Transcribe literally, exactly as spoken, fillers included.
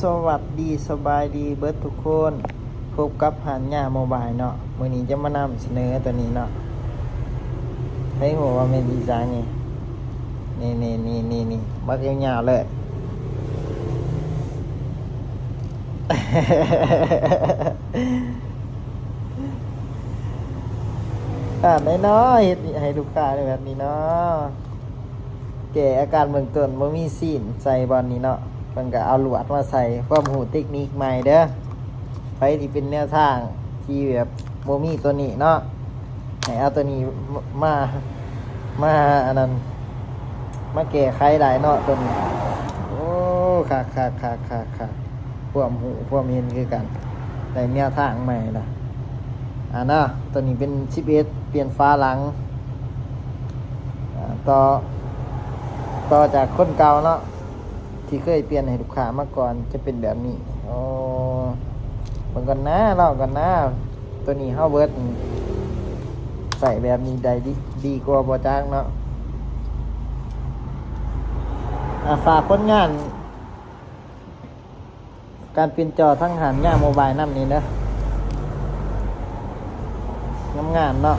สวัสดีสบายดีเบิดทุกคน พบกับหานยาโมบายเนาะ มื้อนี้จะมานำเสนอตัวนี้เนาะ ใครฮู้ว่าแม่นอีหยังนี่ นี่นี่นี่นี่นี่ บักยาวๆเลย อ่า น้อยๆ เฮ็ดให้ลูกค้าได้แบบนี้เนาะ แก้อาการเบื้องต้น บ่มีซีนใส่บ่อนนี้เนาะ เพิ่นก็เอาลวดมาใส่ ความรู้เทคนิคใหม่เด้อ ไผที่เป็นแนวทางที่แบบบ่มีตัวนี้เนาะ ให้เอาตัวนี้มา มาอันนั้น มาแก้ไขได้เนาะตัวนี้ โอ้ คักคักคักคักคัก ความรู้ความเห็นคือกัน ได้แนวทางใหม่ละ อ่าเนาะ ตัวนี้เป็นสิบเอ็ด เปลี่ยนฝาหลัง อ่า ต่อ ต่อจากคนเก่าเนาะ ที่เคยเปลี่ยนให้ลูกค้ามาก่อน จะเป็นแบบนี้ โอ้ เบิ่งก่อนนะ ลองก่อนนะ ตัวนี้เฮาเบิด ใส่แบบนี้ได้ดี ดีกว่าบ่จักเนาะ อ่า ฝากผลงาน การเปลี่ยนจอทั้งหานยาโมบายนำนี่เด้อ งามๆเนาะ